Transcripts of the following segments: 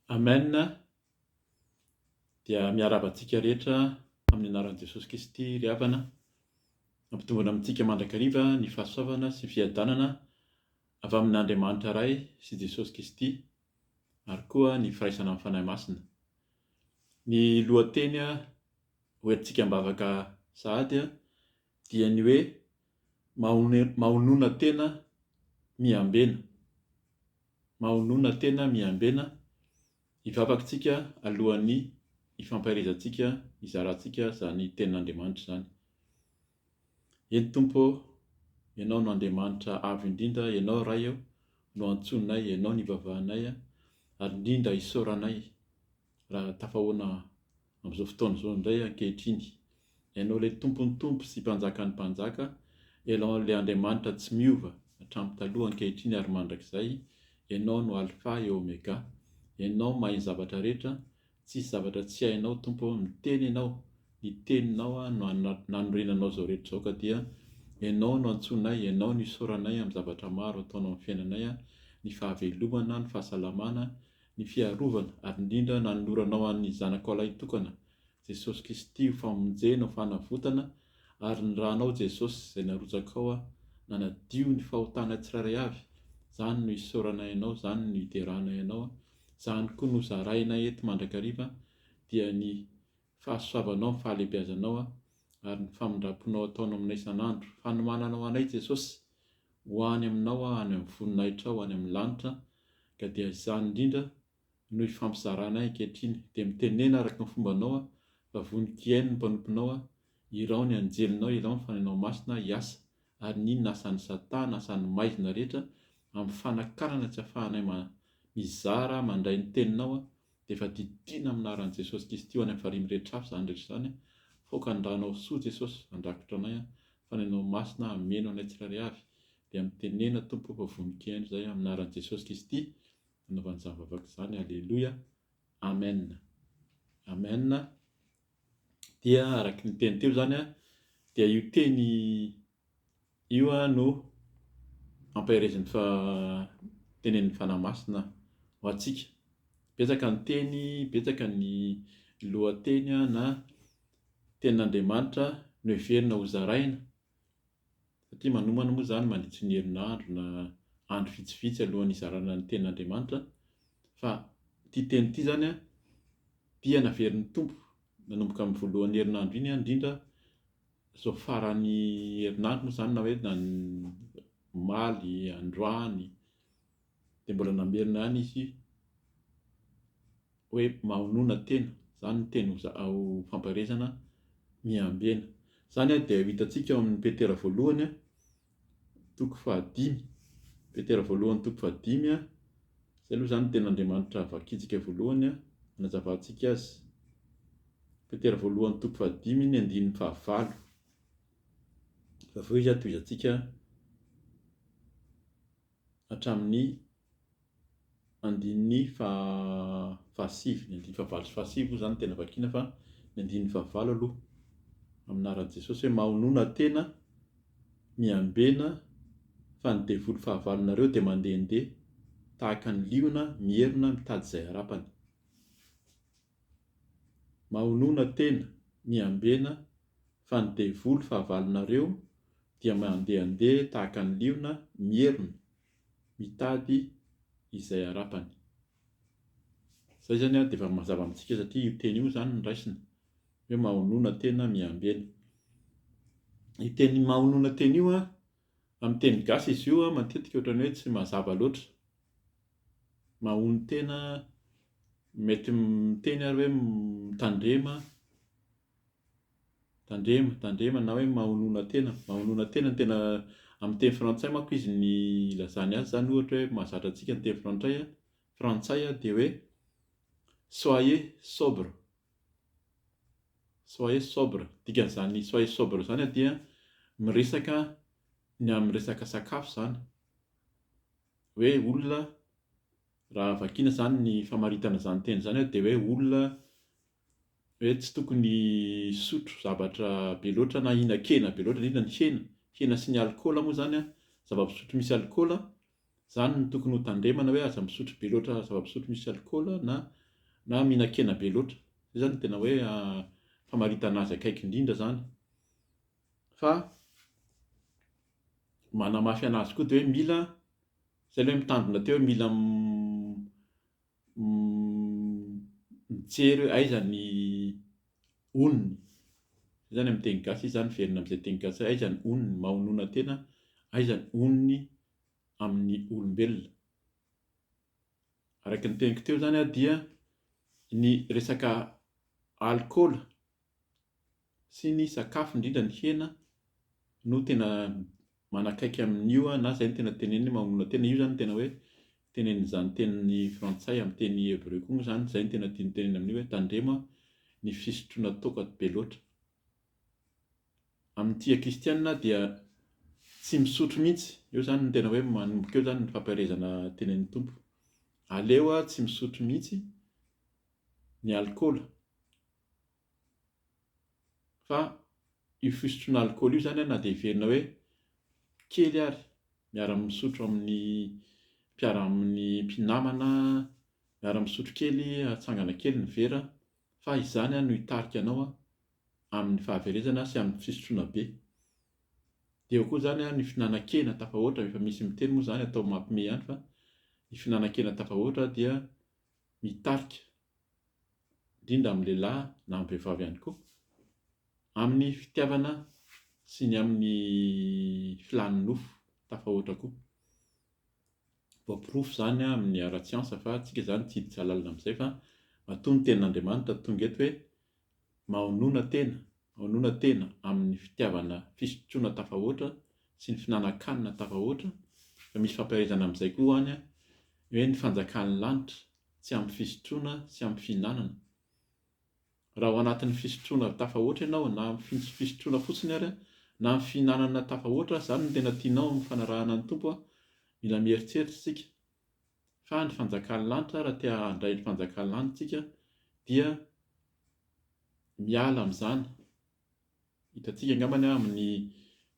Amen Dia miarahaba antsika rehetra amin'ny anaran'i Jesosy Kristy ry havana. Ampitombona amintsika mandrakariva ny fahasoavana sy ny fiadanana avy amin'Andriamanitra Ray sy Jesosy Kristy ary koa ny firaisana amin'ny Fanahy Masina. Ny lohateny hoentintsika am-bavaka sahady dia ny hoe Mahonona tena miambena. Mahonona tena miambena. Hivavaka tsika alohan'ny hifampaherezantsika, hizarantsika izany tenin'Andriamanitra izany. Eny Tompo ô, Ianao no Andriamanitra avo indrindra, Ianao Ray ô no antsoinay, Ianao no ivavahanay ary indrindra isaoranay raha tafahoana amin'izao fotoana izao indray ankehitriny. Ianao ilay Tompon'ny tompo sy Mpanjakan'ny mpanjaka, Ianao ilay Andriamanitra tsy miova hatramin'ny taloha, ankehitriny ary mandrakizay, Ianao no Alfa et Omega. Ianao mahay ny zavatra rehetra, tsisy zavatra tsy hainao Tompo ô, miteny Ianao, ny teninao no nanorenanao izao rehetra izao ka dia Ianao no antsoinay, Ianao no isaoranay amin'ny zavatra maro ataonao amin'ny fiainanay, ny fahavelomana, ny fahasalamana, ny fiarovana ary indrindra nanoloranao an'ny Zanakao Lahitokana, Jesosy Kristy ho famonjena, ho fanavotana, ary ny Ranao Jesosy izay narotsakao nanadio ny fahotanay tsirairay avy, izany no isaoranay Anao, izany no ideranay Anao, izany koa no zarainay eto mandrakariva, dia ny fahasoavanao, ny fahalehibiazanao ary ny famindramponao ataonao aminay isan'andro, fanomananao anay Jesosy ho any aminao any amin'ny voninahitrao any amin'ny lanitra, ka dia izany indrindra no ifampizaranay ankehitriny, dia mitenena araka ny fombanao fa vonon-kihaino ny mpanomponao, irao ny anjelinao, irao ny Fanahinao Masina hiasa, ary n'inona asan'i Satana, asan'ny maizina rehetra, amin'ny fanakanana tsy afahanay mizara, mandray ny teninao, dia efa didiana amin'ny anaran'i Jesosy Kristy ho any amin'ny farihy mirehitra afo izany rehetra izany, faoka ny ranao soa Jesosy handrakotra anay, Fanahinao Masina hameno anay tsirairay avy, dia mitenena Tompo fa vonon-kihaino izay amin'ny anaran'i Jesosy Kristy nanaovana izany vavaka izany Aleloia Amen Amen dia araky ny teny teo izany dia io teny io no ampaherezin'ny fa tenenin'ny Fanahy Masina ho antsika betsaka ny teny betsaka ny lohateny na tenin'Andriamanitra noheverina ho zaraina Satria manomana moa izany mandritry ny herinandro na andro vitsivitsy alohan'ny hizarana ny tenin'Andriamanitra fa ity teny ity izany dia naverin'ny Tompo nanomboka amin'ny voalohan'ny herinandro iny indrindra izao faran'ny herinandro moa izany na hoe na omaly, androany dia mbola namerina ihany izy hoe mahonona tena, izany ny teny ho fampaherezana, miambena. Izany dia ho hitantsika ao amin'ny Petera voalohany toko fahadimy. Petera voalohany toko fahadimy, izay aloha izany ny tenin'Andriamanitra vakintsika voalohany, anazavantsika azy. Petera voalohany toko fahadimy ny andininy fahavalo. Fa avy eo izy tohizantsika hatramin'ny andininy fahasivy, ny andininy fahavalo sy fahasivy moa izany no tena vakiana fa ny andininy fahavalo aloha, amin'ny anaran'i Jesosy hoe mahonona tena, miambena fa ny devoly fahavalonareo dia mandehandeha tahaka ny liona mierona mitady izay harapany. Mahonona tena, miambena fa ny devoly fahavalonareo dia mandehandeha tahaka ny liona mierona mitady izay harapany. Izay izany dia efa mazava amintsika satria io teny io izany no raisina hoe mahonona tena miambena. Io teny mahonona tena io amin'ny teny gasy izy io matetika ohatran'ny hoe tsy mazava loatra. Mahonon-tena, mety miteny ary hoe mitandrema. Tandrema, tandrema na hoe mahonona tena, mahonona tena no tena amin'ny teny frantsay manko izy ny ilazany azy izany ohatra hoe mahazatra antsika ny teny frantray a, frantsay a dia hoe soyez sobre, soyez sobre, dikan'izany soyez sobre izany dia miresaka ny amin'ny resaka sakafo izany, hoe olona raha vakiana izany ny famaritana izany teny izany dia hoe olona hoe tsy tokony hisotro zavatra be loatra na hihinan-kena be loatra, indrindra ny hena, hena sy ny alikaola moa izany an, zava-pisotro misy alikaola Izany no tokony ho tandremana hoe aza misotro be loatra zava-pisotro misy alikaola na na mihinan-kena be loatra. Izay izany no tena hoe famaritana azy akaiky indrindra izany. Fa manamafy an'azy koa dia hoe mila, izay ilay hoe mitandrina teo hoe mila mijery hoe aiza ny onony, izay izany amin'ny teny gasy izy izany miverina amin'izay teny gasy izay, aiza ny onony, mahonona tena, aiza ny onony amin'ny olombelona. Araka ny teniko teo izany dia ny resaka alikaola sy ny sakafo indrindra ny hena no tena manakaiky amin'io na izay no tena teneniny hoe mamono tena, io izany no tena hoe tenenin'izany teny frantsay amin'ny teny hebreu koa moa izany, izay no tena tiany tenenina amin'io hoe tandremo ny fisotroana toaka be loatra. Amin'ny tia kristianina dia tsy misotro mihitsy, eo izany no tena hoe manomboka eo izany ny fampaherezana tenenin'ny Tompo, aleo tsy misotro mihitsy ny alikaola. Fa io fisotroana alikaola io izany na dia heverina hoe kely ary, miara-misotro amin'ny mpiara amin'ny mpinamana, miara-misotro kely, atsangana kely ny vera, fa izany no hitarika anao amin'ny fahaverezana sy amin'ny fisotroana be. Dia eo koa izany ny fihinanan-kena tafahoatra, efa misy miteny moa izany atao mampime ihany fa ny fihinanan-kena tafahoatra dia mitarika indrindra amin'ny lehilahy na amin'ny vehivavy ihany koa, amin'ny fitiavana sy ny amin'ny filàn'ny nofo tafahoatra koa. Voaporofo izany amin'ny ara-tsiansa fa tsika izany tsy hiditra lalina amin'izay fa matoa ny tenin'Andriamanitra tonga eto hoe mahonona tena, mahonona tena amin'ny fitiavana fisotroana tafahoatra sy ny fihinanan-kanina tafahoatra fa misy fampaherezana amin'izay koa any hoe ny fanjakan'ny lanitra tsy amin'ny fisotroana sy amin'ny fihinanana. Raha ao anatin'ny fisotroana tafahoatra ianao, na amin'ny fisotroana fotsiny ary, na amin'ny fihinanana tafahoatra, izany no tena tianao amin'ny fanarahana ny Tompo, mila mieritreritra isika fa ny fanjakan'ny lanitra, raha te handray ny fanjakan'ny lanitra isika dia miala amin'izany. Hitantsika angambany amin'i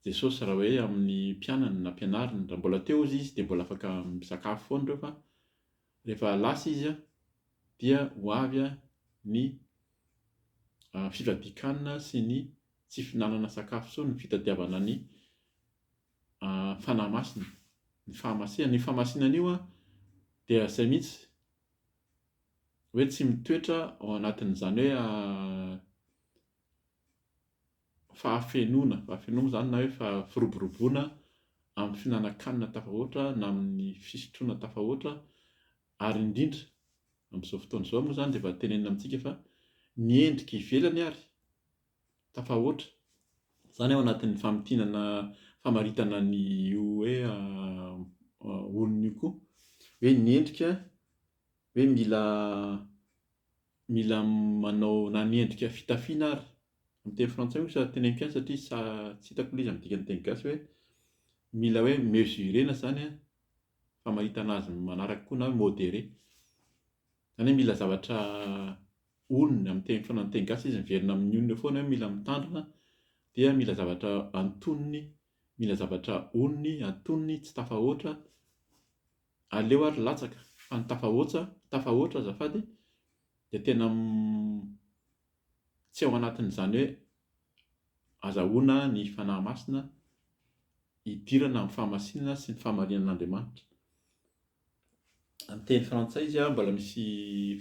Jesosy raha hoe amin'ny mpianany nampianariny, raha mbola teo ozy izy dia mbola afaka misakafo foana ireo fa Rehefa lasa izy dia ho avy ny fivadian-kanina sy ny tsy fihinanana sakafo intsony, ny fitadiavana ny Fanahy Masina, ny fahamasinana. Io fahamasinana io dia izay mihitsy hoe tsy mitoetra ao anatin'izany hoe fahafenoana, fahafenoana moa izany na hoe firoboroboana amin'ny fihinanan-kanina tafahoatra na amin'ny fisotroana tafahoatra ary indrindra amin'izao fotoana izao moa izany dia efa tenenina amintsika fa ny endrika ivelany ary tafahoatra. Izany ao anatin'ny famintinana famaritana ny io hoe olona io koa hoe ny endrika hoe mila mila manao na ny endrika fitafiana ary, amin'ny teny frantsay moa sady teneniko ihany satria sa tsy hitako ilay izy amin'ny dikan'ny teny gasy hoe mila hoe mesurer-na izany an, famaritana azy manaraka koa na hoe moderer. Izany hoe mila zavatra onony amin'ny teny amin'ny teny gasy izy miverina amin'ny onony eo foana hoe mila mitandrina dia mila zavatra antonony, mila zavatra onony, antonony, tsy tafahoatra. Aleo ary latsaka fa ny tafahoatsa, tafahoatra azafady, dia tena tsy ao anatin'izany hoe azahoana ny Fanahy Masina hidirana amin'ny fahamasinana sy ny fahamarinan'Andriamanitra. Amin'ny teny frantsay izy mbola misy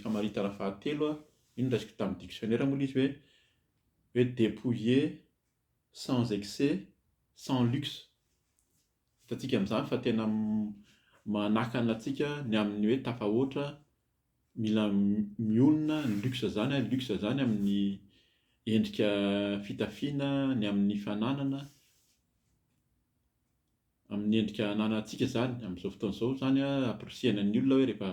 famaritana fahatelo, io noraisiko tamin'ny dictionnaire moa ilay izy hoe hoe dépouillé sans excès, sans luxe. Hitantsika amin'izany fa tena manakana antsika ny amin'ny hoe tafahoatra, mila mionona, ny luxe izany, luxe izany amin'ny endrika fitafiana, ny amin'ny fananana, amin'ny endrika ananantsika izany amin'izao fotoana izao izany ampirisihana ny olona hoe rehefa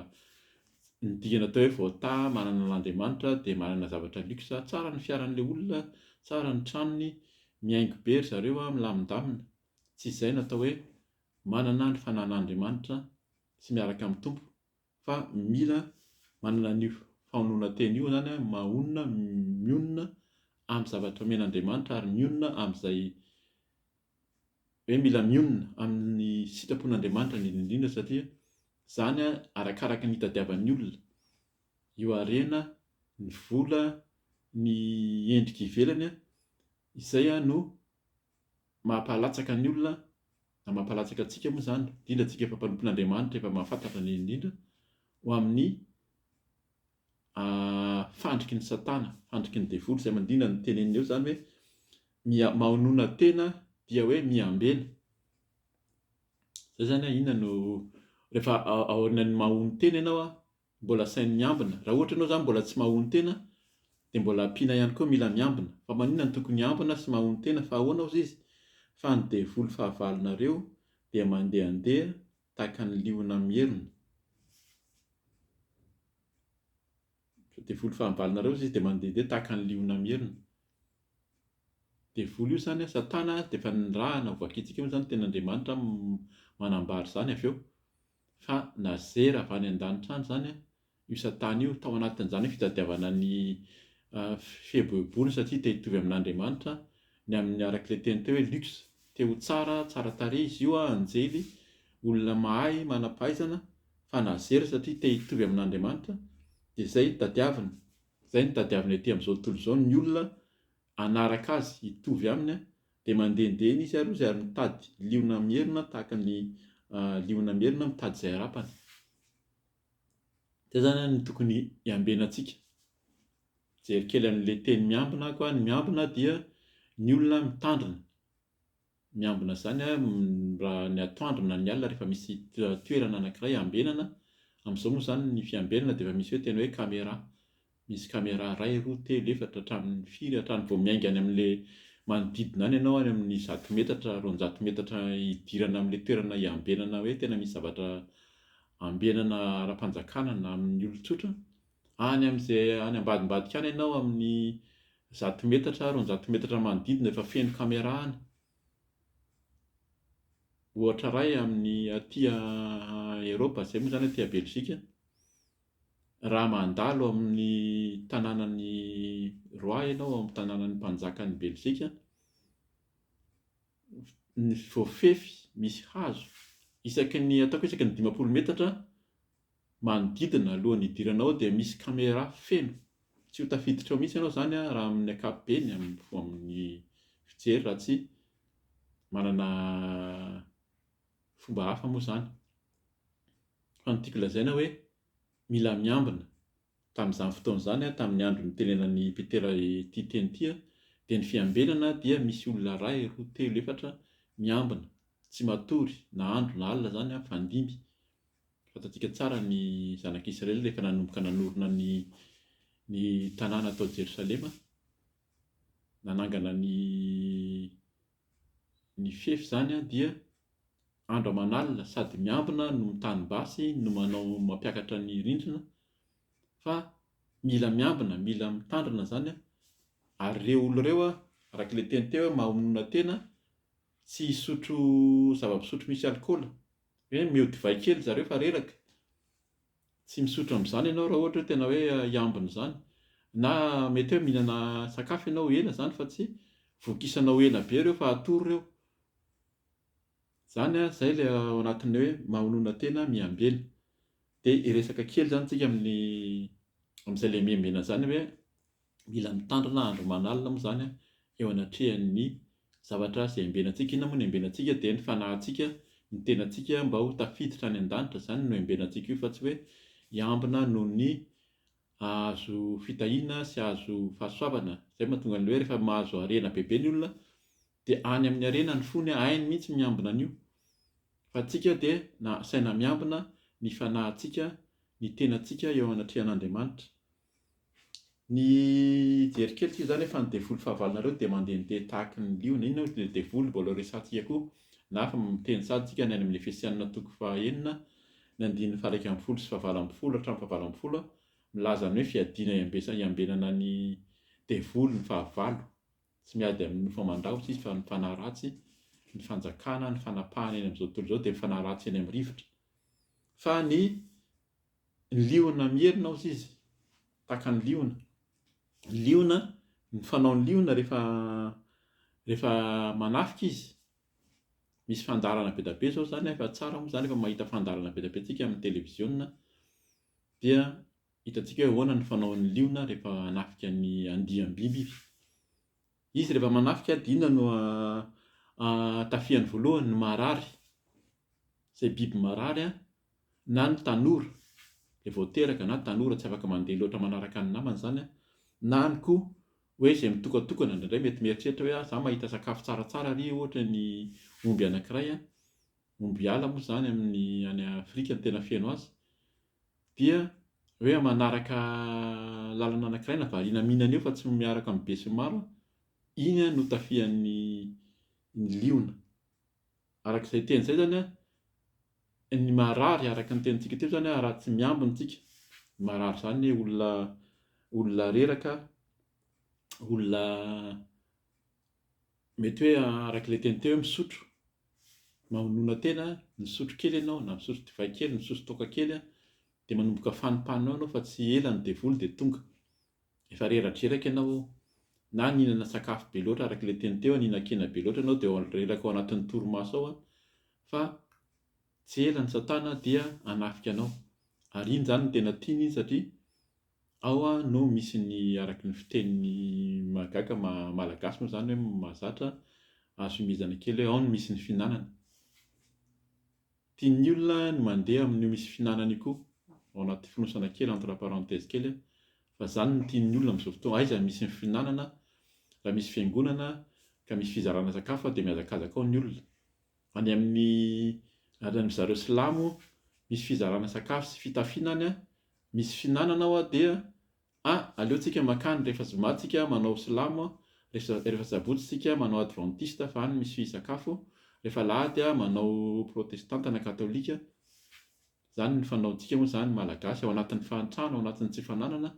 ny dikany atao hoe voataha manana an'Andriamanitra dia manana zavatra luxe, tsara ny fiaran'ilay olona, tsara ny tranony, mihaingo be ry zareo, milamindamina. Tsy izay no atao hoe manana ny fananan'Andriamanitra sy miaraka amin'ny Tompo fa mila manana an'io fahononan-tena io izany, mahonona, mionona amin'ny zavatra omen'Andriamanitra ary mionona amin'izay. Hoe mila mionona amin'ny sitrapon'Andriamanitra indrindra indrindra satria izany arakaraka ny itadiavan'ny olona io harena, ny vola, ny endrika ivelany izay no mampahalatsaka ny olona na mampahalatsaka antsika moa izany, indrindra antsika efa mpanompon'Andriamanitra efa mahafantatra indrindra indrindra ho amin'ny fandriky ny satana, fandriky ny devoly, izay mandrindra ny teneniny eo izany hoe mia mahonona tena dia hoe miambena. Izay izany an, inona no rehefa aorianan'ny mahono tena ianao an, mbola asainy miambina. Raha ohatra ianao izany mbola tsy mahono tena dia mbola ampiana ihany koa mila miambina. Fa maninona no tokony hiambina sy mahono tena fa ahoana hozy izy? Fa ny devoly fahavalonareo dia mandehandeha tahaka ny liona mierona. Devoly fahavalonareo izy dia mandehandeha tahaka ny liona mierona. Devoly io izany, Satana dia efa nirahana ho vakintsika moa izany tenin'Andriamanitra manambara izany avy eo fa nazera avy any an-danitra any izany io Satana io tao anatin'izany hoe fitadiavana ny fieboeboana satria te hitovy amin'Andriamanitra, ny amin'ny araka ilay teny teo hoe luxe, te ho tsara, tsara tarehy izy io, anjely, olona mahay, manam-pahaizana, fa nazera satria te hitovy amin'Andriamanitra, dia izay no tadiaviny, izay no tadiaviny ety amin'izao tontolo izao, ny olona hanaraka azy, hitovy aminy, dia mandehandeha eny izy ary ozy ary mitady liona mierona tahaka ny liona mierona mitady izay harapany. Izay izany no tokony hiambenantsika. Mijery kely an'ilay teny miambina aho koa, ny miambina dia ny olona mitandrina. Miambina izany raha ny atoandro na ny alina rehefa misy toerana anankiray ambenana, amin'izao moa izany ny fiambenana dia efa misy hoe tena hoe camera, Misy camera iray, roa, telo, efatra, hatramin'ny firy, hatrany vao miainga any amin'ilay manodidina any ianao, any amin'ny zato metatra, 200 metatra hidirana amin'ilay toerana hiambenana hoe tena misy zavatra ambenana ara-panjakana na amin'ny olon-tsotra. Any amin'izay any ambadimbadika any ianao amin'ny zato metatra, 200 metatra manodidina efa feno camera any. Ohatra iray amin'ny aty Eropa, izay moa izany aty Belzika. Raha mandalo amin'ny tanànan'i Roi ianao, ao amin'ny tanànan'ny mpanjakan'i Belzika, ny voafefy misy hazo, isaky ny, ataoko isaky ny 50 metatra manodidina alohan'ny hidirana ao dia misy camera feno. Tsy ho tafiditra ao mihitsy ianao izany raha amin'ny ankapobeny, amin'ny fijery raha tsy manana fomba hafa moa izany. Fa ny tiako lazaina hoe mila miambina. Tamin'izany fotoana izany, tamin'ny andro nitenenan'i Petera ity teny ity, dia ny fiambenana dia misy olona iray, roa, telo, efatra miambina, tsy matory na andro na alina izany, mifandimby. Fantatsika tsara ny zanak'Israely rehefa nanomboka nanorina ny ny tanàna tao Jerosalema, nanangana ny ny fefy izany dia andro aman'alina sady miambina no mitanim-basy no manao mampiakatra ny rindrina fa mila miambina, mila mitandrina izany ary ireo olona ireo araka ilay teny teo hoe mahonona tena tsy hisotro zava-pisotro misy alikaola, hoe omeo divay kely zareo fa reraka. Tsy misotro amin'izany ianao raha ohatra hoe tena hoe hiambina izany. Na mety hoe mihinana sakafo ianao ela izany fa tsy vokisanao ela be ireo fa hatory ireo. Izany an, izay ilay ao anatin'ny hoe mahonona tena miambena. Dia hiresaka kely izany tsika amin'ny amin'izay ilay miambena izany hoe Mila mitandrina andro aman'alina moa izany eo anatrehan'ny zavatra izay embenantsika. Inona moa no embenantsika? Dia ny fanahintsika, ny tenantsika mba ho tafiditra any an-danitra. Izany no embenantsika io fa tsy hoe hiambina noho ny hahazo fitahiana sy hahazo fahasoavana. Izay mahatonga an'ilay hoe rehefa mahazo harena bebe ny olona dia any amin'ny harena ny fony, hainy mihitsy miambina an'io. Fa antsika dia nasaina miambina ny fanahintsika, ny tenantsika eo anatrehan'Andriamanitra. Ny hijery kely tsika zany fa ny devoly fahavalonareo dia mandehandeha tahaky ny liona. Inona moa ilay devoly mbola resahantsika koa na efa miteny sady tsika ny any amin'ny Efesianina toko faha-enina ny andininy faha-11 sy faha-18 hatramin'ny faha-18 milaza ny hoe fiadiana iambesa iambenana ny devoly ny fahavalo. Tsy miady amin'ny nofo aman-drahotra izy fa ny fanahy ratsy, ny fanjakana, ny fanapahana eny amin'izao tontolo izao dia ny fanahy ratsy eny amin'ny rivotra. Fa ny Ny liona mierona hozy izy, tahaka ny liona. Ny liona, ny fanaon'ny liona rehefa rehefa manafika izy, Misy fandaharana be dia be izao izany, efa tsara moa izany efa mahita fandaharana be dia be tsika amin'ny televiziona dia hitantsika hoe ahoana ny fanaon'ny liona rehefa hanafika ny andiam-biby izy. Izy rehefa manafika dia inona no tafihany voalohany? Ny marary. Izay biby marary na ny tanora, ilay vao teraka na tanora tsy afaka mandeha loatra manaraka ny namany izany na ny koa hoe izay mitokatokana indraindray mety mieritreritra hoe za mahita sakafo tsaratsara ary ohatra ny omby anankiray an, omby ala moa izany amin'ny any Afrika no tena feno azy, dia hoe manaraka lalana anankiray na variana mihinana eo fa tsy miaraka amin'ny besinimaro an, iny an no tafihan'ny ny liona. Araka izay teny izay izany an, ny marary araka ny tenintsika teo izany an, raha tsy miambina isika, ny marary izany olona olona reraka, olona mety hoe araka ilay teny teo hoe misotro, mahonona tena, misotro kely ianao na misotro divay kely, misotro toaka kely an, dia manomboka fanimpanina ao ianao fa tsy ela ny devoly dia tonga. Efa reradreraka ianao ao, na nihinana sakafo be loatra araka ilay teny teo, nihinan-kena be loatra ianao dia reraka ao anatin'ny torimaso ao fa tsy ela ny satana dia hanafika anao. Ary iny izany no tena tiany iny satria ao no misy ny araka ny fitenin'ny mahagaga malagasy moa izany hoe mahazatra azo imezana kely hoe ao no misy ny fihinanana. Tian'ny olona ny mandeha amin'io misy fihinanana io koa, ao anaty fonosana kely entre parenthèse kely a, fa zany no tian'ny olona amin'izao fotoana, aiza no misy ny fihinanana, raha misy fiangonana ka misy fizarana sakafo dia mihazakazaka ao ny olona, any amin'ny any amin-dry zareo silamo misy fizarana sakafo sy fitafiana any a, misy fihinanana ao dia A, aleo tsika makany rehefa zoma tsika manao silamo rehefa sabotsy tsika manao adventiste fa any misy sakafo, rehefa alahady manao protestanta na katolika, zany ny fanaontsika moa zany malagasy ao anatin'ny fahantrana ao anatin'ny tsy fananana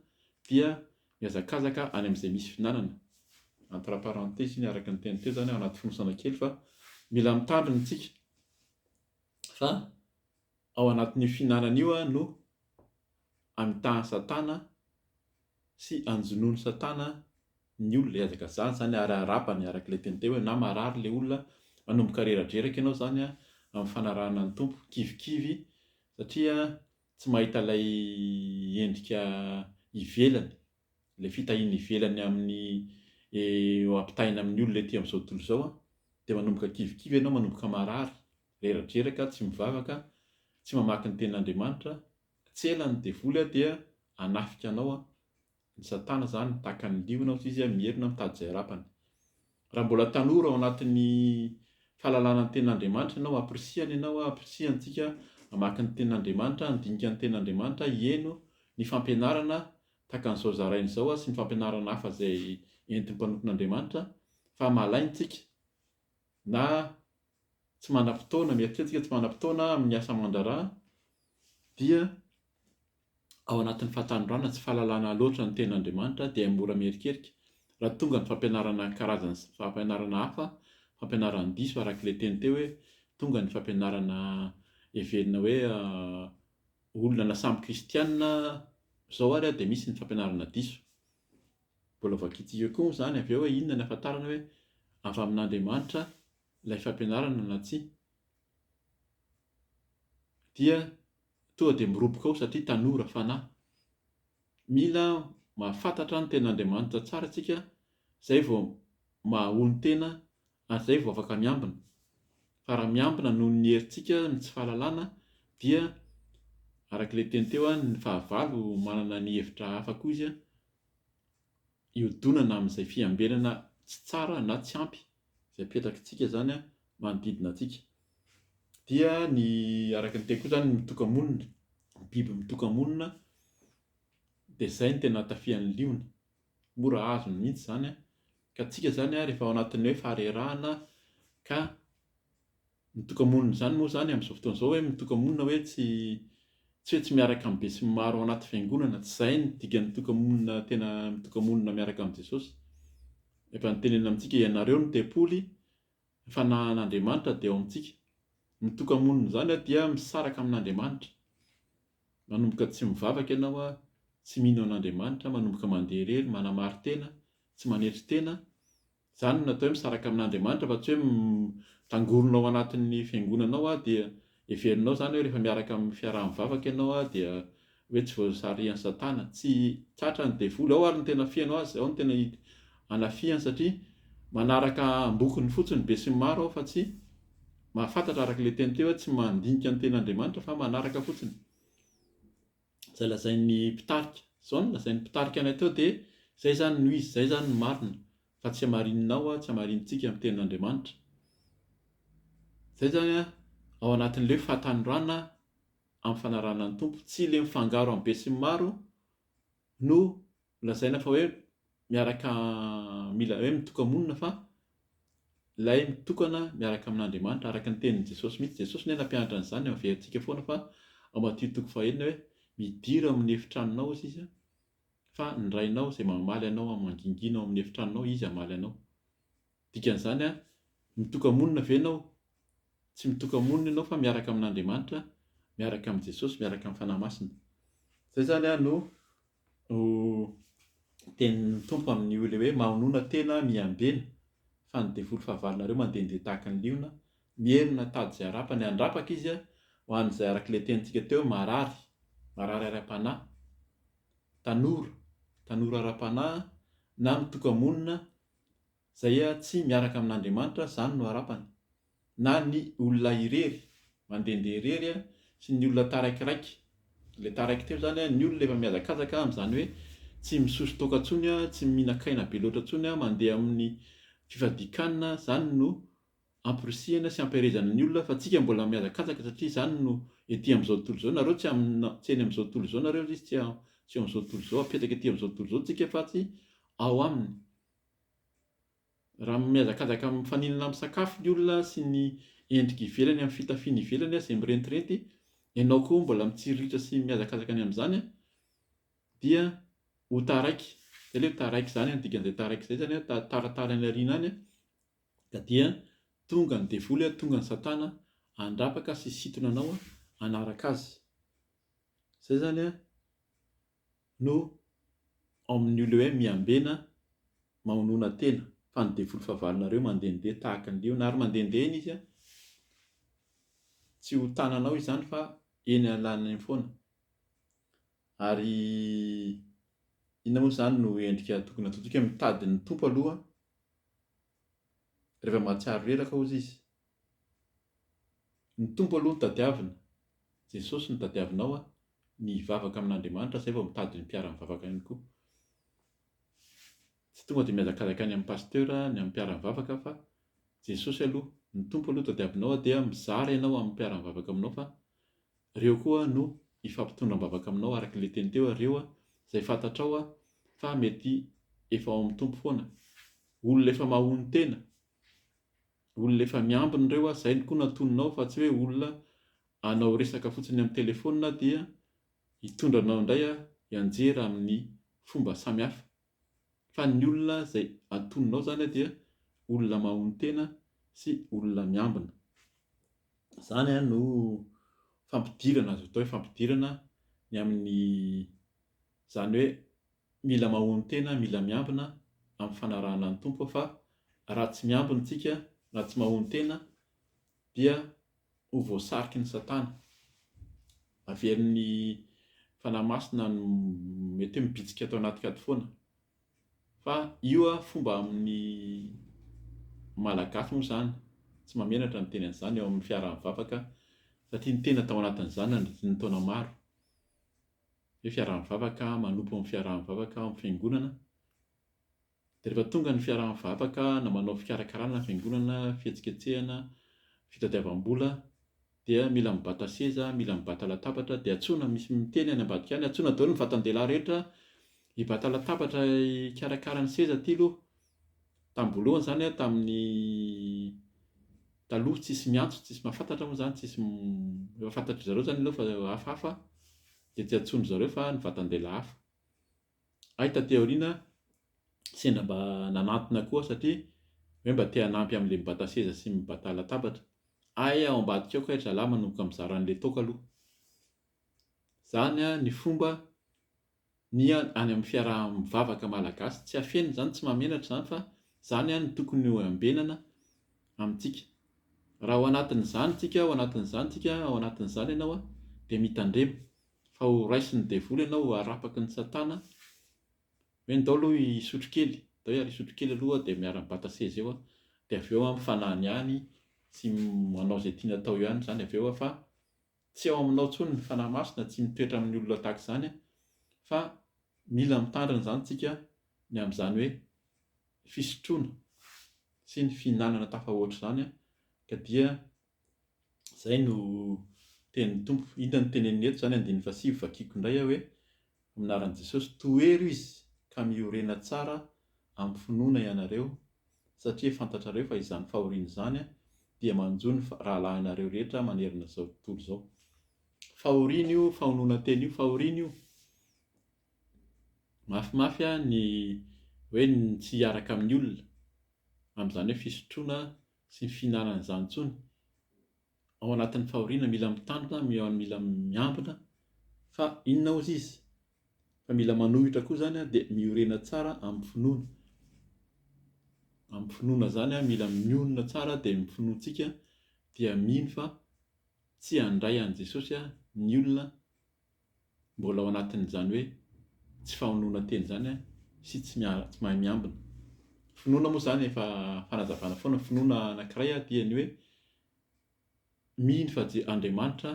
dia mihazakazaka any amin'izay misy fihinanana, entre parenthèse iny araka ny teny teo zany ao anaty fonosana kely fa mila mitandrina tsika fa ao anatin'io fihinanana io no amitahan'i Satana sy anjonoan'i Satana ny olona, ihazakazahany izany ary arabany araka ilay teny teo hoe na marary ilay olona, manomboka reradreraka ianao izany amin'ny fanarahana ny Tompo, kivikivy satria tsy mahita ilay endrika ivelany, ilay fitahiana ivelany amin'ny ampitahaina amin'ny olona ety amin'izao tontolo izao dia manomboka kivikivy ianao, manomboka marary, reradreraka, tsy mivavaka, tsy mamaky ny tenin'Andriamanitra, Tsy ela ny devoly dia hanafika anao an, ny satana zany tahaka ny liona ozy izy mierona mitady izay harapany. Raha mbola tanora ao anatin'ny fahalalana ny tenin'Andriamanitra ianao, ampirisihana ianao, ampirisihana antsika hamaky ny tenin'Andriamanitra, handinika ny tenin'Andriamanitra, hihaino ny fampianarana tahaka an'izao zaraina izao sy ny fampianarana hafa izay entin'ny mpanompon'Andriamanitra fa malaina tsika na tsy manam-potoana, mieritreritra isika tsy manam-potoana amin'ny asa aman-draharaha dia ao anatin'ny fahatanorana, tsy fahalalana loatra ny tenin'Andriamanitra dia mora mierikerika. Raha tonga ny fampianarana karazany fampianarana hafa, fampianaran-diso araka ilay teny teo hoe tonga ny fampianarana heverina hoe olona na samy kristiana izao ary dia misy ny fampianarana diso. Mbola vakintsika koa moa izany avy eo hoe inona ny ahafantarana hoe avy amin'Andriamanitra ilay fampianarana na tsia. Dia tonga dia miroboka ao satria tanora fanahy. Mila mahafantatra ny tenin'Andriamanitra tsara isika izay vao mahahonon-tena ary izay vao afaka miambina. Fa raha miambina noho ny herintsika ny tsy fahalalana dia araka ilay teny teo ny fahavalo manana ny hevitra hafa koa izy hiodonana amin'izay fiambenana tsy tsara na tsy ampy izay apetrakitsika izany manodidina antsika. Dia ny araka ny teny koa izany ny mitoka-monina, ny biby mitoka-monina dia izay no tena tafihan'ny liona. Mora azony mihitsy izany an. Ka tsika izany rehefa ao anatin'ny hoe faharerahana ka mitoka-monina izany moa izany amin'izao fotoana izao hoe mitoka-monina hoe tsy tsy hoe tsy miaraka amin'ny besinimaro ao anaty fiangonana, tsy izay ny dikan'ny mitoka-monina tena mitoka-monina miaraka amin'i Jesosy. Efa nitenenina amintsika ianareo no tempoly, ny fanahin'Andriamanitra dia ao amintsika. Mitoka-monina izany dia misaraka amin'Andriamanitra. Manomboka tsy mivavaka ianao, tsy mino an'Andriamanitra, manomboka mandeha irery, manamari-tena, tsy manetry tena. Izany no atao hoe misaraka amin'Andriamanitra fa tsy hoe mitangorona ao anatin'ny fiangonana ao dia heverinao izany hoe rehefa miaraka amin'ny fiaraha-mivavaka ianao dia hoe tsy voasarihan'i Satana. Tsy tratra ny devoly. Ao ary no tena feno azy, ao no tena anafihany satria manaraka ambokony fotsiny be sy ny maro ao fa tsy mahafantatra araka ilay teny teo hoe tsy mandinika ny tenin'Andriamanitra fa manaraka fotsiny. Izay lazain'ny mpitarika. Izao no lazain'ny mpitarika anay teo dia izay izany no izy, izay izany no marina fa tsy hamarininao aho, tsy hamarinintsika amin'ny tenin'Andriamanitra. Izay izany ao anatin'ilay hoe fahatanorana amin'ny fanarahana ny Tompo. Tsy ilay mifangaro amin'ny besinimaro no lazaina fa hoe miaraka mila hoe mitoka-monina fa ilay mitokana miaraka amin'Andriamanitra araka ny tenin'i Jesosy mihitsy. Jesosy anie nampianatra an'izany, averintsika foana fa ao Matio toko fahenina hoe midira ao amin'ny efitranonao hozy izy fa ny Rainao izay mamaly anao amin'ny mangingina ao amin'ny efitranonao Izy hamaly anao. Dikan'izany an, mitoka-monina ve ianao? Tsy mitoka-monina ianao fa miaraka amin'Andriamanitra, miaraka amin'i Jesosy, miaraka amin'ny Fanahy Masina. Izay izany an no tenin'ny Tompo amin'io ilay hoe mahonona tena miambena fa ny devoly fahavalonareo mandehandeha tahaka ny liona, mierona tady izay harapany, handrapaka izy ho an'izay araka ilay tenintsika teo hoe marary, marary ara-panahy, tanora, tanora ara-panahy na mitoka-monina Zay tsy miaraka amin'Andriamanitra zany no arapany. Na ny olona irery, mandehandeha irery sy ny olona taraikiraiky. Ilay taraiky teo zany ny olona efa mihazakazaka amin'izany hoe tsy misotro toaka intsony, tsy mihinan-kaina be loatra intsony, mandeha amin'ny fifadian-kanina, zany no amporisihana sy ampiherezana ny olona fa tsika mbola mihazakazaka satria izany no ety amin'izao tontolo izao, nareo tsy tsy eny amin'izao tontolo izao nareo izy tsy tsy eo amin'izao tontolo izao, apetraka ety amin'izao tontolo izao tsika fa tsy ao aminy. Raha mihazakazaka mifaninana amin'ny sakafo ny olona sy ny endrika ivelany amin'ny fitafiana ivelany izay mirentirenty, ianao koa mbola mitsiriritra sy mihazakazaka ny amin'izany dia ho taraiky. Izay ilay hoe taraiky izany an, dikan'izay taraiky izay izany an, taratara any aoriana any ka dia tonga ny devoly, tonga ny satana handrapaka sy hisintona anao hanaraka azy. Izay izany an no ao amin'io ilay hoe miambena mahonona tena fa ny devoly fahavalonareo mandehandeha tahaka ny liona ary mandehandeha eny izy an, tsy ho tananao izany fa eny alalana eny foana. Ary inona moa izany no endrika tokony hataontsika? Mitady ny Tompo aloha rehefa mahatsiaro reraka hozy izy. Ny Tompo aloha no tadiavina, Jesosy no tadiavinao an, ny hivavaka amin'Andriamanitra zay vao mitady ny mpiara-mivavaka ihany koa. Tsy tonga dia mihazakazaka any amin'ny pasteur ny amin'ny mpiara-mivavaka fa Jesosy aloha, ny Tompo aloha tadiavinao dia mizara ianao amin'ny mpiara-mivavaka aminao fa reo koa no hifampitondra am-bavaka aminao araka ilay teny teo reo izay fantatrao fa mety efa ao amin'ny Tompo foana, olona efa mahonon-tena, olona efa miambina ireo zay koa no antoninao fa tsy hoe olona hanao resaka fotsiny amin'ny telephone dia hitondra anao indray hianjera amin'ny fomba samihafa fa ny olona izay antoninao izany dia olona mahonon-tena sy olona miambina. Izany no fampidirana azo atao hoe fampidirana ny amin'ny izany hoe mila mahonon-tena, mila miambina amin'ny fanarahana ny Tompo fa raha tsy miambina isika, raha tsy mahonon-tena dia ho voasariky ny satana. Averin'ny Fanahy Masina ny mety hoe mibitsika ato anaty ato foana. Fa io fomba amin'ny Malagasy moa izany, tsy mahamenatra ny miteny an'izany eo amin'ny fiaraha-mivavaka satria ny tena tao anatin'izany nandritry ny taona maro. Hoe fiaraha-mivavaka, manompo amin'ny fiaraha-mivavaka ao amin'ny fiangonana. Dia rehefa tonga ny fiaraha-mivavaka na manao fikarakarana ny fiangonana, fihetsiketsehana, fitadiavam-bola dia mila mibata seza, mila mibata latabatra dia antsoina, misy miteny any ambadika any, antsoina daholo ny vatan-dehilahy rehetra hibata latabatra hikarakara ny seza aty aloha. Tamin'ny voalohany izany aho tamin'ny taloha tsisy miantso, tsisy mahafantatra moa izany, tsisy efa fantatry zareo izany aloha fa hafahafa dia tsy antsoin-dry zareo fa ny vatan-dehilahy hafa. Hay taty aoriana sendra mba nanantona koa satria hoe mba te hanampy amin'ilay mibata seza sy mibata latabatra. Hay ao ambadika ao kay ry zalahy manomboka mizara an'ilay toaka aloha. Zany ny fomba ny any amin'ny fiaraha-mivavaka malagasy. Tsy afenina izany, tsy mahamenatra izany fa. Izany no tokony ho ambenana amintsika. Raha ao anatin'izany tsika, ao anatin'izany tsika, ao anatin'izany ianao dia mitandrema fa ho raisin'ny devoly ianao, ho arapaky ny satana hoe ndao aloha hisotro kely, ndao hiara hisotro kely aloha dia miara mibata seza eo dia avy eo mifanany ihany sy manao izay tiana atao eo ihany izany avy eo fa tsy ao aminao intsony ny Fanahy Masina, tsy mitoetra amin'ny olona tahaka izany fa mila mitandrina izany tsika ny amin'izany hoe fisotroana sy ny fihinanana tafahoatra izany ka dia izay no tenin'ny Tompo. Inona no teneniny eto izany andininy fahasivy vakiko indray aho hoe amin'ny anaran'i Jesosy, tohero izy ka miorena tsara amin'ny finoana ianareo satria fantatrareo fa izany fahoriana izany dia manjo ny rahalahinareo rehetra manerana izao tontolo izao. Fahoriana io fahononan-tena io, fahoriana io. Mafimafy ny hoe ny tsy hiaraka amin'ny olona amin'izany hoe fisotroana sy ny fihinanana izany intsony. Ao anatin'ny fahoriana mila mitandrina, mila miambina fa inona hozy izy? Fa mila manohitra koa izany dia miorena tsara amin'ny finoana. Amin'ny finoana izany mila mionona tsara dia ny finoantsika dia mino fa tsy handray an'i Jesosy ny olona mbola ao anatin'izany hoe tsy fahononan-tena izany sy tsy tsy mahay miambina. Finoana moa izany efa fanazavana foana, finoana anankiray dia ny hoe mino fa Andriamanitra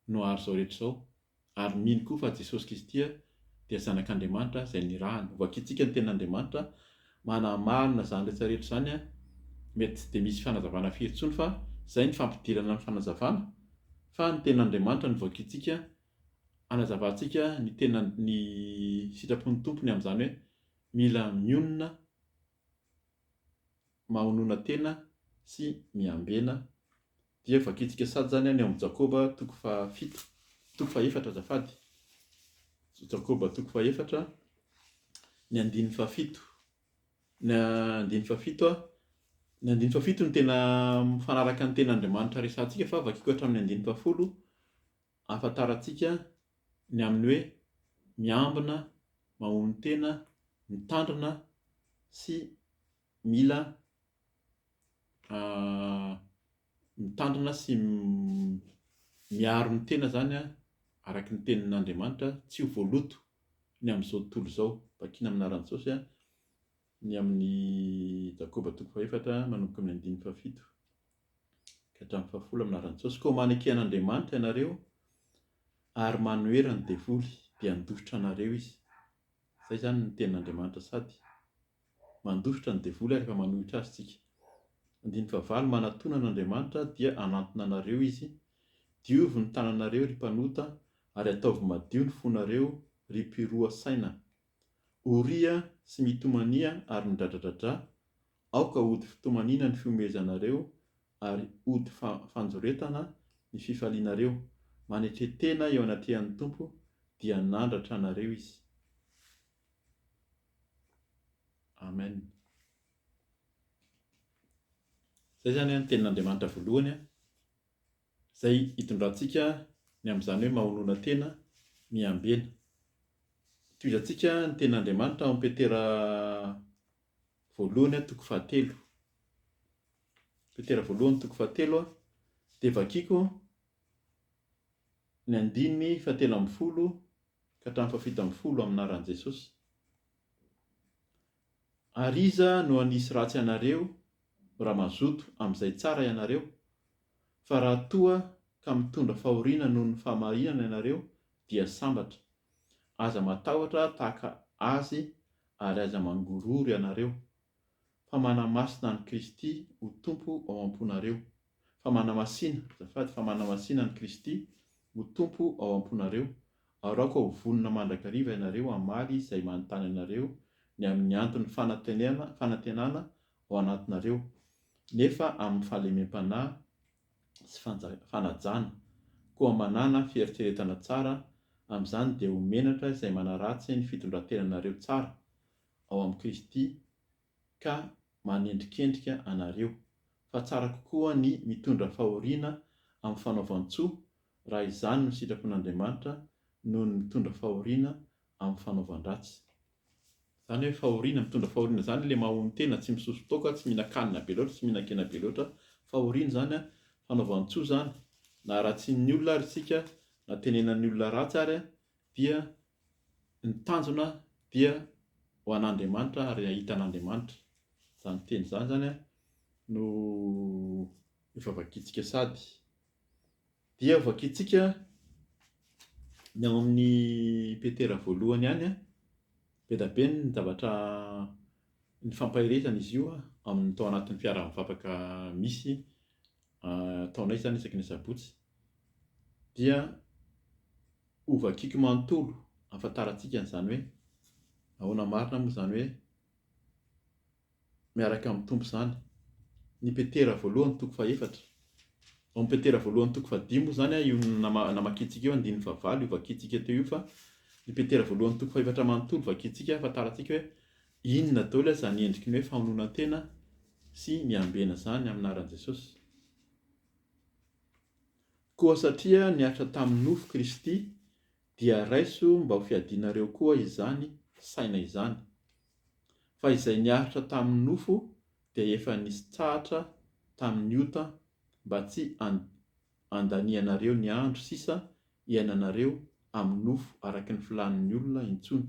no ary izao rehetra izao ary mino koa fa Jesosy Kristy dia Zanak'Andriamanitra izay nirahana. Hovakintsika ny Tenin'Andriamanitra manamarina izany rehetra rehetra izany, mety tsy dia misy fanazavana firy intsony fa izay ny fampidirana ny fanazavana fa ny Tenin'Andriamanitra no vakintsika hanazavantsika ny tena ny sitrapon'ny Tompo ny amin'izany hoe mila mionona, mahonona tena sy miambena dia vakintsika sady izany ny ao amin'ny Jakoba toko fahafito, toko fahefatra azafady, Jakoba toko fahefatra ny andininy fahafito, ny andininy fahafito a, ny andininy fahafito no tena mifanaraka ny tenin'Andriamanitra resahantsika fa vakiko hatramin'ny andininy fahafolo ahafantarantsika ny amin'ny hoe miambina, mahonon-tena, mitandrina sy mila mitandrina sy miaro ny tena izany araka ny tenin'Andriamanitra tsy ho voaloto ny amin'izao tontolo izao. Vakina amin'ny anaran'i Jesosy ny amin'ny Jakoba toko fahefatra manomboka amin'ny andininy fahafito ka hatramin'ny fahafolo amin'ny anaran'i Jesosy. Koa maneke an'Andriamanitra ianareo ary manohera ny devoly dia handositra anareo izy. Izay izany ny tenin'Andriamanitra sady Mandositra ny devoly ary efa manohitra azy tsika. Andininy fahavalo, Manatona an'Andriamanitra dia hanantona anareo Izy. Diovy ny tananareo ry mpanota ary ataovy madio ny fonareo ry mpiroa saina. Oria sy mitomania ary midradradradrà, aoka hody fitomaniana ny fihomehezanareo ary hody fanjoretana ny fifalianareo. Manetre tena eo anatrehan'ny Tompo dia hanandratra anareo Izy. Amen. Izay izany ny tenin'Andriamanitra voalohany izay hitondrantsika ny amin'izany hoe mahonona tena miambena. Tohizantsika ny tenin'Andriamanitra ao amin'ny Petera voalohany toko fahatelo. Petera voalohany toko fahatelo dia vakiko ny andininy fahatelo ambin'ny folo ka hatramin'ny faha-17 amin'ny anaran'i Jesosy. Ary iza no hanisy ratsy anareo raha mazoto amin'izay tsara ianareo? Fa raha toa ka mitondra fahoriana noho ny fahamarinana ianareo, dia sambatra. Aza matahotra tahaka azy ary aza mangorohoro ianareo, fa manamasina an'i Kristy ho Tompo ao am-ponareo. Fa manamasina, azafady, fa manamasina an'i Kristy ho Tompo ao am-ponareo, ary aoka ho vonona mandrakariva ianareo hamaly izay manontany anareo ny amin'ny anton'ny fanantenana, fanantenana ao anatinareo, nefa amin'ny fahalemem-panahy sy fanajana. Koa manàna fieritreretana tsara, amin'izany dia ho menatra izay manaratsy ny fitondran-tenanareo tsara ao amin'i Kristy ka manendrikendrika anareo, fa tsara kokoa ny mitondra fahoriana amin'ny fanaovan-tsoa, raha izany no sitrapon'Andriamanitra, noho ny mitondra fahoriana amin'ny fanaovan-dratsy. Izany hoe fahoriana, mitondra fahoriana izany ilay mahonon-tena, tsy misoso toaka, tsy mihinan-kanina be loatra, tsy mihinan-kena be loatra. Fahoriana izany an, fanaovan-tsoa izany. Na haratsian'ny olona ary isika, na tenenan'ny olona ratsy ary dia ny tanjona dia ho an'Andriamanitra ary hahita an'Andriamanitra. Izany teny izany izany an no efa vakintsika sady. Dia vakintsika ny ao amin'ny Petera voalohany ihany an, be dia be ny zavatra ny fampaherezana izy io amin'ny tao anatin'ny fiaraha-mivavaka misy ataonay izany isaky ny asabotsy. Dia ho vakiko manontolo ahafantarantsika an'izany hoe ahoana marina moa izany hoe miaraka amin'ny Tompo izany. Ny Petera voalohany toko fahefatra. Ao amin'ny Petera voalohany toko fahadimy moa izany io namakiantsika io andininy fahavalo io vakintsika teo io fa ny Petera voalohany toko fahefatra manontolo vakintsika ahafantarantsika hoe inona daholo izany endriky ny hoe fahononan-tena sy miambena izany amin'ny anaran'i Jesosy. Koa satria niaritra tamin'ny nofo Kristy dia raiso mba ho fiadianareo koa izany saina izany. Fa izay niaritra tamin'ny nofo dia efa nistsahatra tamin'ny ota mba tsy handanianareo ny andro sisa iainanareo amin'ny nofo araka ny filàn'ny olona intsony,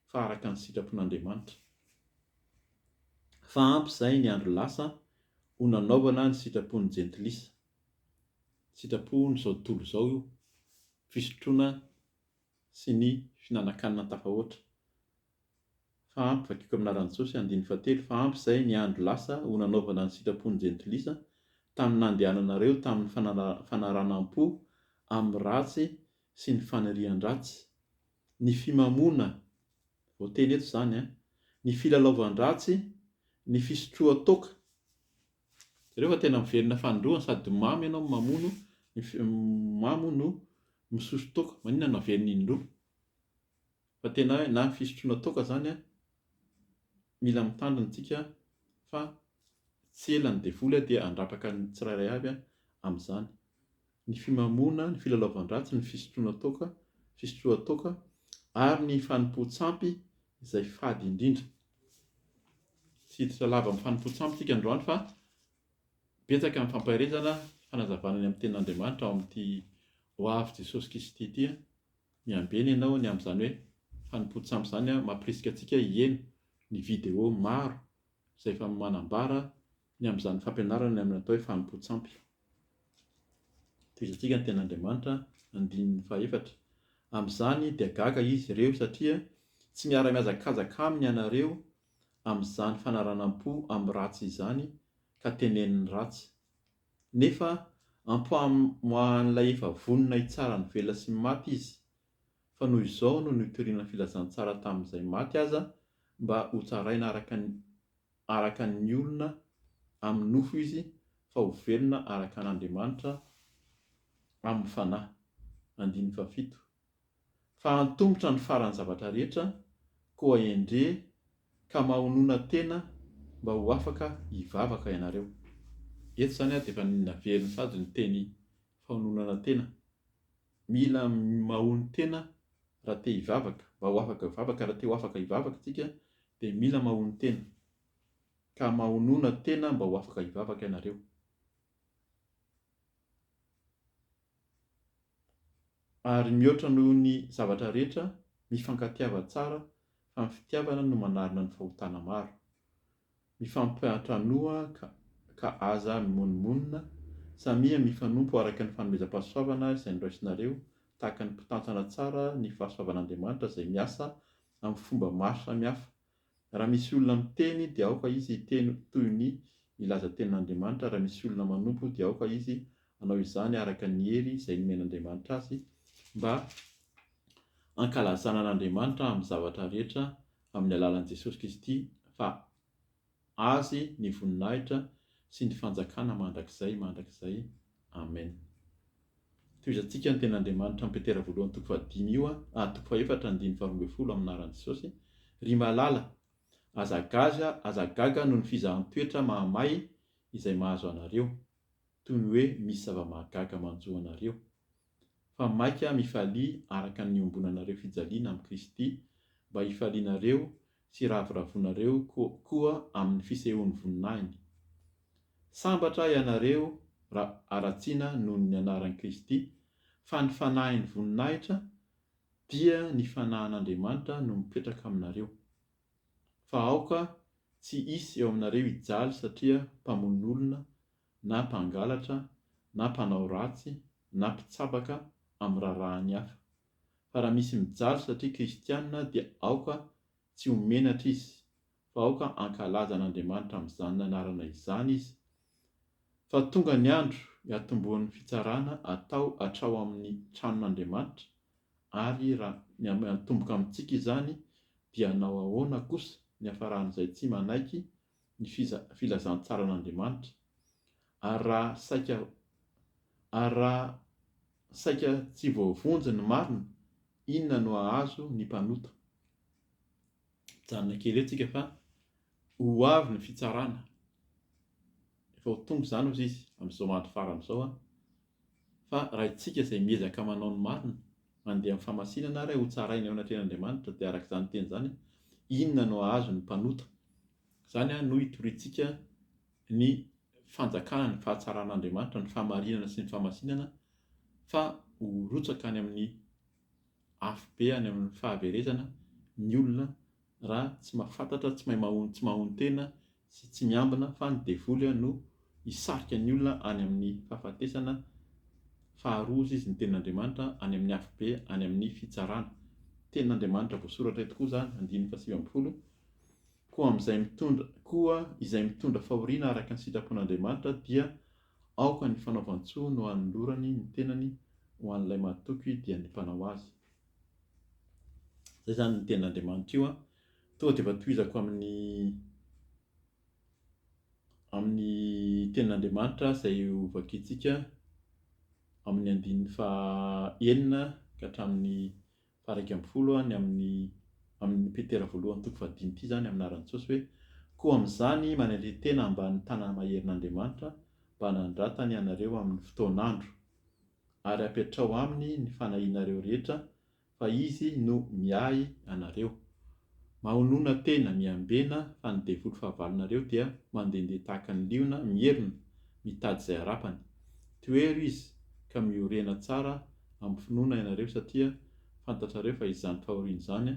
fa araka ny sitrapon'Andriamanitra. Fa ampy izay ny andro lasa ho nanaovana ny sitrapon'ny jentilisa. Sitrapon'izao tontolo izao io, fisotroana sy ny fihinanan-kanina tafahoatra. Fa ampy, vakiko amin'ny anaran'i Jesosy, andininy fahatelo, fa ampy izay ny andro lasa ho nanaovana ny sitrapon'ny jentilisa, tamin'ny nandehananareo tamin'ny fanaranam-po amin'ny ratsy sy ny fanirian-dratsy, ny fimamoana, voateny eto izany an, ny filalaovan-dratsy, ny fisotroan-toaka, Jereo fa tena miverina fanindroany sady mamo ianao no mamono, mamo no misoso toaka, maninona no averina indroa? Fa tena hoe na ny fisotroana toaka zany an, mila mitandrina tsika fa tsy ela ny devoly dia handrapaka ny tsirairay avy amin'izany. Ny fimamoana, ny filalaovan-dratsy, ny fisotroana toaka, fisotroan-toaka ary ny fanompoan-tsampy izay fady indrindra. Tsy hiditra lava amin'ny fanompoan-tsampy tsika androany fa betsaka ny fampaherezana, fanazavana ny amin'ny tenin'Andriamanitra ao amin'ity ho avy Jesosy Kristy ity. Miambena ianao ny amin'izany hoe fanompoan-tsampy izany mampirisika antsika hiheno ny vidéo maro izay efa manambara ny amin'izany fampianarana ny amin'ny atao hoe fanompoan-tsampy. Tohizantsika ny tenin'Andriamanitra, andininy fahefatra. Amin'izany dia gaga izy ireo satria tsy miara-mihazakazaka aminy ianareo amin'izany fanaranam-po amin'ny ratsy izany ka teneniny ratsy. Nefa ampoamoahan'ilay efa vonona hitsara ny velona sy ny maty izy. Fa noho izao no nitoriana ny filazantsara tamin'izay maty aza mba hotsaraina araka ny araka ny olona amin'ny nofo izy fa ho velona araka an'Andriamanitra amin'ny fanahy. Andininy fahafito. Fa antomotra ny faran'ny zavatra rehetra, koa endre ka mahonona tena mba ho afaka hivavaka ianareo. Eto izany dia efa naveriny sady ny teny fahononana tena. Mila mahonon-tena raha te hivavaka, mba ho afaka hivavaka, raha te ho afaka hivavaka isika dia mila mahonon-tena. Ka mahonona tena mba ho afaka hivavaka ianareo. Ary mihoatra noho ny zavatra rehetra, mifankatiava tsara fa ny fitiavana no manarona ny fahotana maro. Mifampiantranoa ka aza mimonomonona, samia mifanompo araka ny fanomezam-pahasoavana izay noraisinareo tahaka ny mpitantana tsara ny fahasoavan'Andriamanitra izay miasa amin'ny fomba maro samihafa Raha misy olona miteny dia aoka izy hiteny toy ny milaza tenin'Andriamanitra, raha misy olona manompo dia aoka izy hanao izany araka ny hery izay nomen'Andriamanitra azy mba hankalazana an'Andriamanitra amin'ny zavatra rehetra amin'ny alalan'i Jesosy Kristy fa Azy ny voninahitra sy ny fanjakana mandrakizay mandrakizay. Amen. Tohizantsika ny tenin'Andriamanitra amin'ny Petera voalohany toko fahadimy io a, toko fahefatra andininy faharoa ambinifolo amin'ny anaran'i Jesosy, Ry malala, aza gaga, aza gaga noho ny fizahan-toetra mahamay izay mahazo anareo, toy ny hoe misy zava-mahagaga manjo anareo. Fa mainka mifalia araka ny niombonanareo fijaliana amin'i Kristy, mba hifalianareo sy hiravoravoanareo koa amin'ny fisehoan'ny voninahiny. Sambatra ianareo raha haratsiana noho ny anaran'i Kristy, fa ny Fanahin'ny voninahitra, dia ny Fanahin'Andriamanitra no mipetraka aminareo. Fa aoka tsy hisy eo aminareo hijaly satria mpamono olona, na mpangalatra, na mpanao ratsy, na mpitsabaka amin'ny raharahan'ny hafa. Fa raha misy mijaly satria kristiana dia aoka tsy ho menatra izy, fa aoka hankalaza an'Andriamanitra amin'izany anarana izany izy. Fa tonga ny andro hiatombohan'ny fitsarana atao hatrao amin'ny tranon'Andriamanitra, ary raha miantomboka amintsika izany dia hanao ahoana kosa ny hafaran'izay tsy manaiky ny filazantsaran'Andriamanitra? Ary raha saika ary raha saika tsy voavonjy ny marina, inona no hahazo ny mpanota? Mijanona kely eo tsika fa ho avy ny fitsarana. Efa ho tonga izany hozy izy amin'izao andro farany izao an. Fa raha itsika izay miezaka manao ny marina, mandeha amin'ny fahamasinana ary ho tsaraina eo anatrehan'Andriamanitra dia araka izany teny izany, inona no hahazo ny mpanota? Izany no hitoriantsika ny fanjakana, ny fahatsaran'Andriamanitra, ny fahamarinana sy ny fahamasinana fa ho rotsaka any amin'ny afobe any amin'ny fahaverezana ny olona raha tsy mahafantatra, tsy mahay mahono, tsy mahonon-tena sy tsy miambina fa ny devoly no hisarika ny olona any amin'ny fahafatesana faharoa hozy izy ny tenin'Andriamanitra any amin'ny afobe any amin'ny fitsarana. Tenin'Andriamanitra voasoratra eto koa izany, andininy faha 19, Koa amin'izay mitondra koa izay mitondra fahoriana araka ny sitrapon'Andriamanitra dia Aoka ny fanaovan-tsoa no hanolorany ny tenany ho an'ilay mahatoky dia ny mpanao azy. Izay izany ny tenin'Andriamanitra io an. Tonga dia efa tohizako amin'ny amin'ny tenin'Andriamanitra izay ho vakintsika amin'ny andininy faha enina ka hatramin'ny faha 11 ny amin'ny amin'ny Petera voalohany toko fahadimy ity izany amin'ny anaran'i Jesosy hoe, Koa amin'izany manetren-tena ambanin'ny tanana maherin'Andriamanitra mba hanandratany anareo amin'ny fotoan'andro, ary apetraho aminy ny fanahianareo rehetra fa Izy no miahy anareo. Mahonona tena, miambena, fa ny devoly fahavalonareo dia mandehandeha tahaka ny liona mierona mitady izay harapany. Tohero izy ka miorena tsara amin'ny finoana ianareo satria fantatrareo fa izany fahoriana izany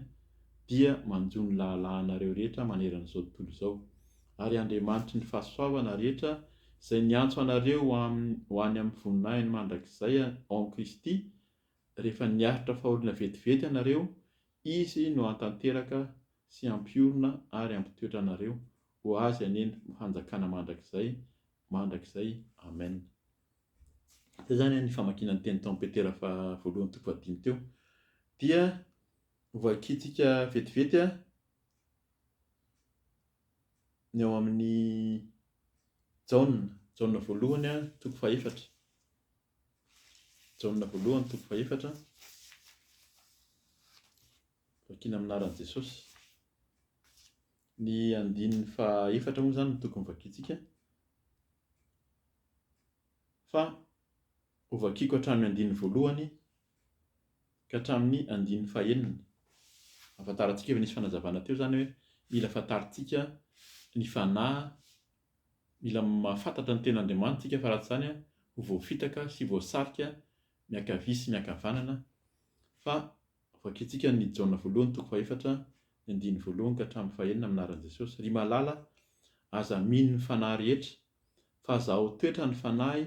dia manjo ny lahalahanareo rehetra manerana izao tontolo izao. Ary Andriamanitry ny fahasoavana rehetra izay niantso anareo ho ho any amin'ny voninahiny mandrakizay ao amin'i Kristy, rehefa niaritra fahoriana vetivety ianareo, Izy no hahatanteraka sy hampiorina ary hampitoetra anareo, ho Azy anie ny fanjakana mandrakizay mandrakizay. Amen. Izay izany ny famakiana ny teny tao amin'ny Petera faha voalohany toko fahadimy teo. Dia hovakintsika vetivety ny ao amin'ny Jaona, Jaona voalohany toko fahefatra. Jaona voalohany toko fahefatra. Vakiana amin'ny anaran'i Jesosy. Ny andininy fahefatra moa izany no tokony vakintsika. Fa hovakiko hatramin'ny andininy voalohany ka hatramin'ny andininy fahenina. Ahafantarantsika efa nisy fanazavana teo izany hoe mila fantarintsika ny fanahy, mila mahafantatra ny tenin'Andriamanitra isika fa raha tsy izany ho voafitaka sy voasarika miankavia sy miankavanana fa Vakintsika ny Jaona voalohany toko fahefatra ny andininy voalohany ka hatramin'ny fahenina amin'ny anaran'i Jesosy. Ry malala, aza mino ny fanahy rehetra, fa zahao toetra ny fanahy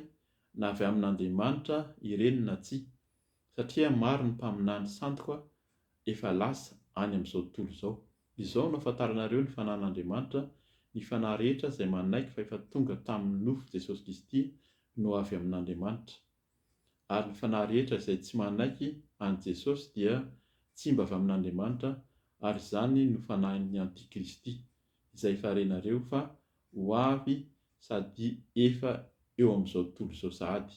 na avy amin'Andriamanitra ireny na tsia, satria maro ny mpaminany sandoka efa lasa any amin'izao tontolo izao. Izao no ahafantaranareo ny fanahin'Andriamanitra, ny fanahy rehetra izay manaiky fa efa tonga tamin'ny nofo Jesosy Kristy no avy amin'Andriamanitra. Ary ny fanahy rehetra izay tsy manaiky an'i Jesosy dia tsy mba avy amin'Andriamanitra, ary izany no fanahin'ny antikristy, izay efa renareo fa ho avy sady efa eo amin'izao tontolo izao sahady.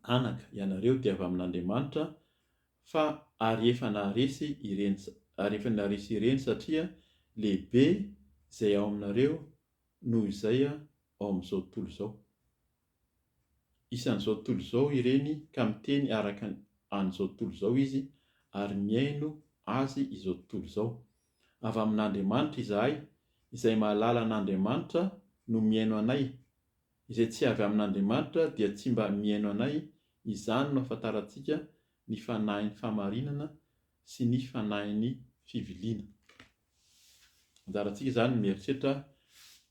Anaka, ianareo dia avy amin'Andriamanitra, fa ary efa naharesy ireny ary efa naharesy ireny satria lehibe izay ao aminareo noho izay ao amin'izao tontolo izao. Isan'izao tontolo izao ireny ka miteny araka an'izao tontolo izao izy ary mihaino azy izao tontolo izao. Avy amin'Andriamanitra izahay, izay mahalala an'Andriamanitra no mihaino anay. Izay tsy avy amin'Andriamanitra dia tsy mba mihaino anay, izany no ahafantarantsika ny fanahin'ny fahamarinana sy ny fanahin'ny fiviliana. Anjarantsika izany ny mieritreritra,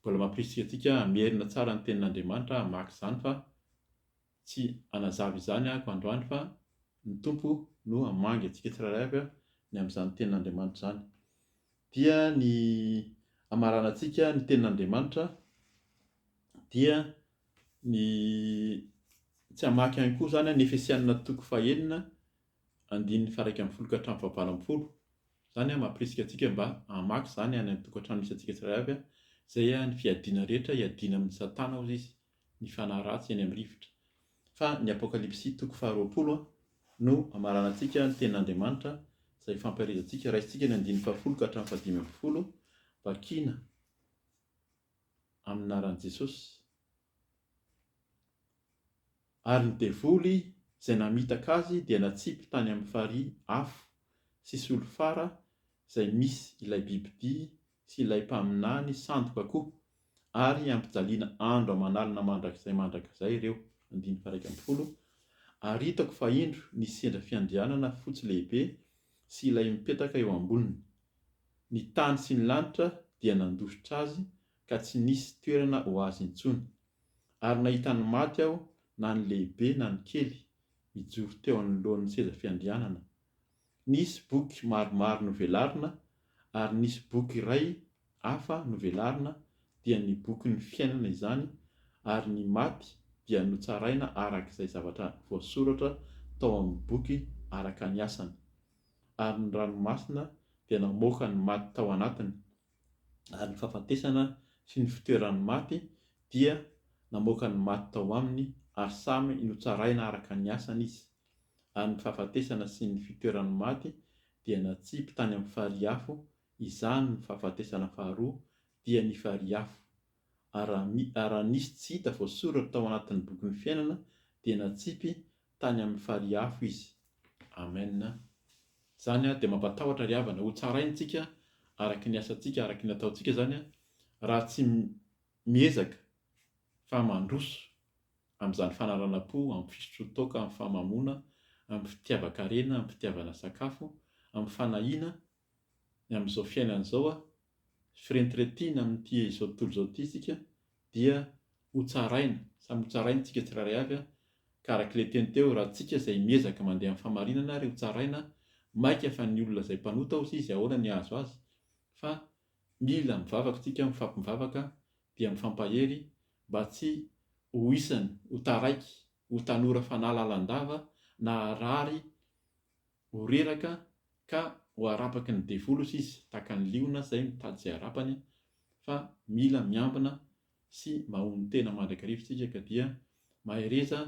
mbola mampirisika antsika hamerina tsara ny tenin'Andriamanitra, hamaky izany fa tsy hanazava izany aho androany fa ny Tompo no hamangy antsika tsirairay avy ny amin'izany tenin'Andriamanitra izany. Dia ny hamaranantsika ny tenin'Andriamanitra dia ny tsy hamaky ihany koa izany ny Efesianina toko fahenina andininy faha-11 ka hatramin'ny faha-18. Izany mampirisika antsika mba hamaky izany any an-tokantrano misy antsika tsirairay avy, izay ny fiadiana rehetra hiadiana amin'i Satana hozy izy, ny fanahy ratsy eny amin'ny rivotra. Fa ny Apokalypsy toko faharoapolo no hamaranantsika ny tenin'Andriamanitra izay ifampaherezantsika. Raisintsika ny andininy fahafolo ka hatramin'ny fahadimy ambin'ny folo, vakiana amin'ny anaran'i Jesosy. Ary ny devoly izay namitaka azy dia natsipy tany amin'ny farihy afo sy solifara izay misy ilay bibidia sy ilay mpaminany sandoka koa, ary hampijaliana andro aman'alina mandrakizay mandrakizay ireo. Andininy faha-11, Ary hitako fa indro nisy sendra fiandrianana fotsy lehibe sy ilay mipetaka eo amboniny. Ny tany sy ny lanitra dia nandositra azy ka tsy nisy toerana ho azy intsony. Ary nahita ny maty aho, na ny lehibe na ny kely, mijoro teo anoloan'ny seza fiandrianana. Nisy boky maromaro novelarina, ary nisy boky iray hafa novelarina, dia ny bokin'ny fiainana izany, ary ny maty dia notsaraina araka izay zavatra voasoratra tao amin'ny boky araka ny asany. Ary ny ranomasina dia namoaka ny maty tao anatiny, ary ny fahafatesana sy ny fitoeran'ny maty dia namoaka ny maty tao aminy, ary samy notsaraina araka ny asany izy. Ary ny fahafatesana sy ny fitoeran'ny maty dia natsipy tany amin'ny farihy afo, izany no fahafatesana faharoa, dia ny farihy afo. Ary raha nisy tsy hita voasoratra tao anatin'ny bokin'ny fiainana, dia natsipy tany amin'ny farihy afo izy. Amen. Izany dia mampatahotra ry havana. Ho tsaraina tsika araka ny asantsika, araka ny ataontsika izany raha tsy miezaka fa mandroso amin'izany fanaranam-po, amin'ny fisotroan-toaka, amin'ny fahamamoana, amin'ny fitiavan-karena, amin'ny fitiavana sakafo, amin'ny fanahiana ny amin'izao fiainana izao, firentirentiana amin'ity izao tontolo izao ity isika dia ho tsaraina, samy ho tsaraina isika tsirairay avy, ka araka ilay teny teo, raha tsika izay miezaka mandeha amin'ny fahamarinana ary ho tsaraina, maika fa ny olona izay mpanota hozy izy ahoana ny hahazo azy, fa mila mivavaka tsika, mifampivavaka dia mifampahery mba tsy ho isany, ho taraiky, ho tanora fanahy lalandava na harary ho reraka ka ho arapaky ny devoly ozy izy tahaka ny liona izay mitady izay harapany fa mila miambina sy mahonon-tena mandrakariva isika ka dia mahereza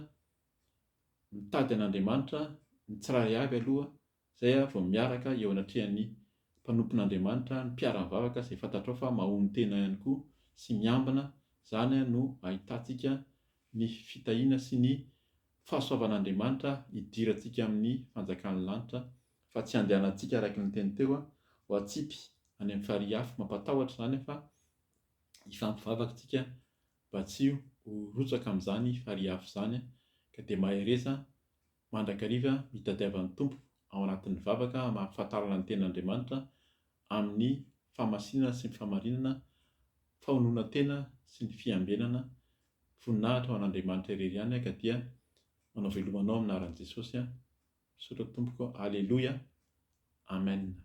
mitady an'Andriamanitra ny tsirairay avy aloha izay vao miaraka eo anatrehan'ny mpanompon'Andriamanitra ny mpiara-mivavaka izay fantatrao fa mahonon-tena ihany koa sy miambina izany no ahitantsika ny fitahiana sy ny fahasoavan'Andriamanitra hidirantsika amin'ny fanjakan'ny lanitra fa tsy handehanantsika araka ny teny teo ho atsipy any amin'ny farihy afo mampatahotra izany fa hifampivavaka tsika mba tsy ho rotsaka amin'izany farihy afo izany ka dia mahereza mandrakariva mitadiava ny Tompo ao anatin'ny vavaka mahafantarana ny tenin'Andriamanitra amin'ny fahamasinana sy ny fahamarinana fahononan-tena sy ny fiambenana Voninahitra ho an'Andriamanitra irery ihany ka dia manao veloma anao amin'ny anaran'i Jesosy aho. Misaotra tompoko. Aleloia. Amen.